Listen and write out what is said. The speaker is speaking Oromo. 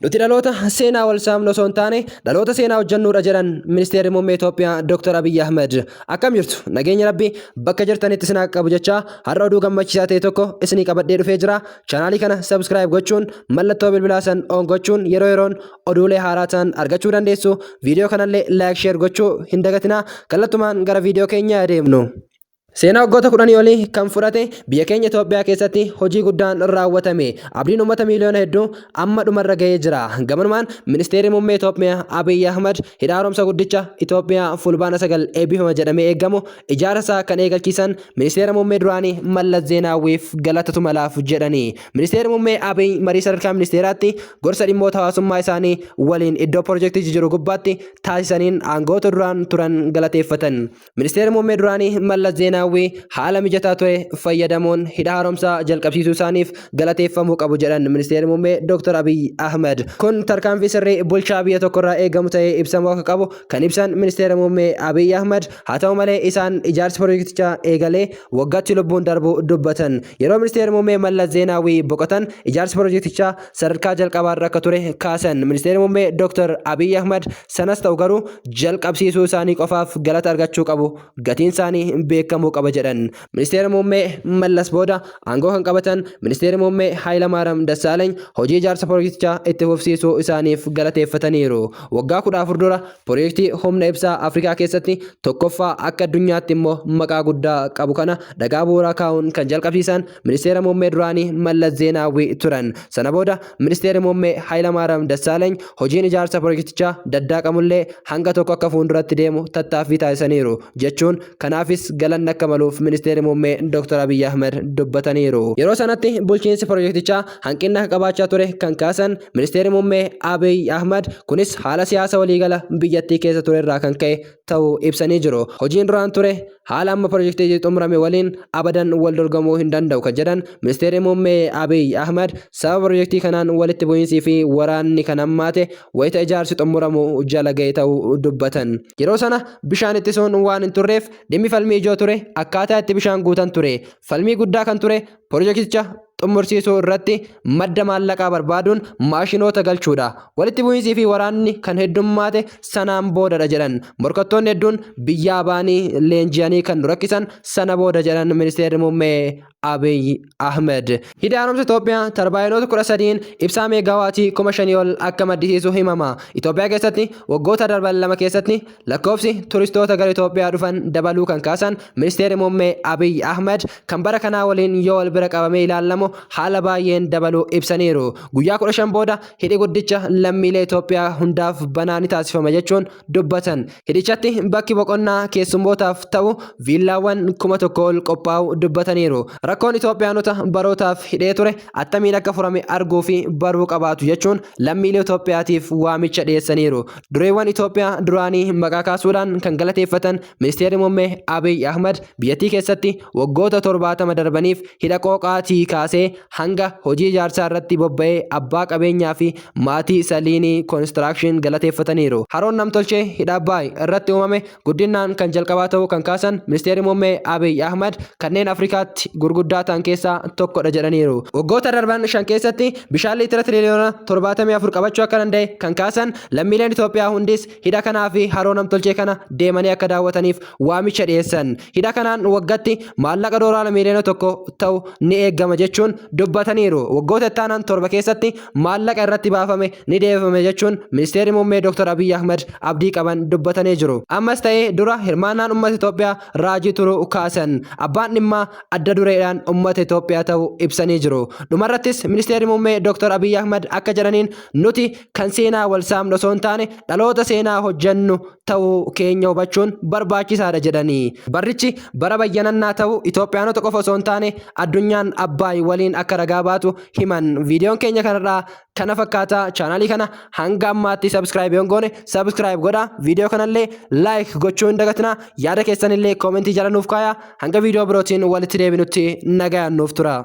Nuti dhaloota seenaa wal saamnu osoo hin taane dhaloota seenaa hojjennuudha jedhan Ministeerri Muummee Itoophiyaa Dr. Abiyyi Ahmed. Akkam jirtu? Nageenya Rabbii bakka jirtanitti isin haa qabu jechaa har'a oduu gammachiisaa ta'e tokko isinii qabadhee dhufee jira. Chaanaalii kana subscribe gochuun mallattoo bilbilaa san on gochuun yeroo yeroon oduulee haaraa ta'an argachuu dandeessu. Viidiyoo kanallee like share gochuu hin dagatinaa. Kallattumaan gara viidiyoo keenyaa adeemnu. Seenaa waggoota kudhanii olii kan fudhate biyya keenya Itoophiyaa keessatti hojii guddaan raawwatame. Abdiin uummata miiliyoona hedduu amma dhumarra ga'ee jira. Gamanumaan Ministeerri Muummee Itoophiyaa Abiy Ahmad hidha haaromsa guddicha Itoophiyaa Fulbaana 9 eebbifama jedhamee eegamu ijaarsa isaa kan eegalchiisan Ministeera Muummee duraanii Mallas Zeenaawwiif galatatu malaaf jedhani. Ministeerri Muummee Abiy marii sadarkaa ministeeraatti gorsa dhimmoota hawaasummaa isaanii waliin iddoo pirojektichi jiru gubbaatti taasisaniin aangawoota duraan turan galateeffatan. Ministeerri Muummee duraanii Mallas Zeenaawwii haala mijataa ture fayyadamuun hidha haaromsaa jalqabsiisuu isaaniif galateeffamuu qabu jedhan Ministeerri Muummee Dr. Abiy Ahmed. Kun tarkaanfii sirrii bulchaa biyya tokkorraa eegamu ta'ee ibsamuu akka qabu kan ibsan Ministeera Muummee Abiy Ahmed haa ta'u malee isaan ijaarsi pirojektichaa eegalee waggaatti lubbuun darbuu dubbatan. Yeroo Ministeerri Muummee Mallas Zeenaawwii boqotan ijaarsi pirojektichaa sadarkaa jalqabaarra akka ture kaasan. Ministeerri Muummee Dr. Abiy Ahmed Sanas ta'u garuu jalqabsiisuu isaanii qofaaf galata argachuu qabu, gatiin isaanii beekamuu qaba jedhan. Ministeera Muummee Mallas booda aangoo kan qabatan Ministeerri Muummee Haayilamaaram Dassaalany hojii ijaarsa pirojektichaa itti fufsiisuu isaaniif galateeffataniiru. Waggaa 14 dura pirojektii humna ibsaa Afrikaa keessatti tokkoffaa akka addunyaatti immoo maqaa guddaa qabu kana dhagaa bu'uuraa kaa'uun kan jalqabsiisan Ministeera Muummee duraanii Mallas Zeenaawwii turan. Sana booda Ministeerri Muummee Haayilamaaram Dassaalany hojiin ijaarsa pirojektichaa daddaaqamullee hanga tokko akka fuulduratti deemu tattaaffii taasisaniiru jechuun kanaafis galanni akka maluuf Ministeerri Muummee Dr. Abiy Ahmed dubbataniiru. Yeroo sanatti bulchiinsi pirojektichaa hanqinna akka qabaachaa ture kan kaasan Ministeerri Muummee Abiy Ahmed kunis haala siyaasa waliigala biyyattii keessa ture irraa kan ka'e ta'uu ibsanii jiru. Hojiin duraan ture haala amma pirojektichi xumurame waliin abadan wal dorgomuu hin danda'u kan jedhan Ministeerri Muummee Abiy Ahmad sababa pirojektii kanaan walitti bu'iinsii fi waraanni kan hammaate wayita ijaarsi xumuramu jala ga'e ta'uu dubbatan. Yeroo sana bishaan ittisuun waan hin turreef dhimmi falmii ijoo ture akkaataa itti bishaan guutan ture. Falmii guddaa kan ture pirojekticha xumursiisuu irratti madda maallaqaa barbaaduun maashinoota galchuudha. Walitti bu'iinsii fi waraanni kan heddummaate sanaan boodadha jedhan. Morkattoonni hedduun biyyaa ba'anii leenji'anii kan nu rakkisan sana booda jedhan Ministeerri Muummee Abiy Ahmed. Hidhi Haaromsa Itoophiyaa tarbaayinoota 13n ibsaa meegaawaatii 5,000 ol akka maddisiisu himama. Itoophiyaa keessatti waggoota darban lama keessatti Lakkoofsi turistoota gara Itoophiyaa dhufan dabaluu kan kaasan Ministeerri Muummee Abiy Ahmad kan bara kanaa waliin yoo wal bira qabamee ilaalamu haala baay'een dabaluu ibsaniiru. Guyyaa 15 booda hidhi guddicha lammiilee Itoophiyaa hundaaf banaa ni taasifama jechuun dubbatan. Hidhichatti bakki boqonnaa keessummootaaf ta'u viillaawwan 1000 ol qophaa'uu dubbataniiru. Rakkoon Itoophiyaanota barootaaf hidhee ture attamiin akka furame arguu fi baruu qabaatu jechuun lammiilee Itoophiyaatiif waamicha dhiyeessaniiru. Dureewwan Itoophiyaa duraanii maqaa kaasuudhaan kan galateeffatan Ministeerri Muummee Abiy Ahmad biyyattii keessatti waggoota 70 darbaniif hidha qooqaatii kaasee hanga hojii ijaarsaa irratti bobba'ee abbaa qabeenyaa fi maatii Saliinii Koonistiraakshinn galateeffataniiru. Haroon namtolchee hidha Abbaay irratti uumame Guddinnaan kan jalqabaa ta'uu kan kaasan Ministeerri Muummee Abiy Ahmad kanneen Afrikaatti gurguddaa ta'an keessaa tokkodha jedhaniiru. Waggoota darban 5 keessatti bishaan liitira tiriliyoona 74 qabachuu akka danda'e kan kaasan lammiileen Itoophiyaa hundis hidha kanaa fi haroo namtolchee kana deemanii akka daawwataniif waamicha dhiyeessan. Hidha kanaan waggatti maallaqa doolaara miiliyoona 1 ta'u ni eegama jechuun dubbataniiru. Waggoota itti aanan 7 keessatti maallaqa irratti baafame ni deebifame jechuun Ministeerri Muummee Dr. Abiy Ahmad abdii qaban dubbatanii jiru. Ammas ta'ee dura hirmaannaan uummata Itoophiyaa raajii turuu kaasan. Abbaan dhimmaa adda dureedhaan uummata Itoophiyaa ta'uu ibsanii jiru. Dhumarrattis Ministeerri Muummee Dr. Abiy Ahmad akka jedhaniin nuti kan seenaa wal saamnu osoo hin taane dhaloota seenaa hojjennu ta'uu keenya hubachuun barbaachisaadha jedhanii. Barrichi bara bayyanannaa ta'uu Itoophiyaanota qofa osoo hin taane addunyaan Abbaay waliin akka ragaa baatu himan. Viidiyoon keenya kanarraa kana fakkaata. Chaanaalii kana hanga ammaatti subscribe yoo hin goone subscribe godhaa. Viidiyoo kanallee like gochuu hin dagatinaa. Yaada keessanillee koomentii jala nuuf kaayaa. Hanga viidiyoo birootiin walitti deebinutti nagayaan nuuf tura.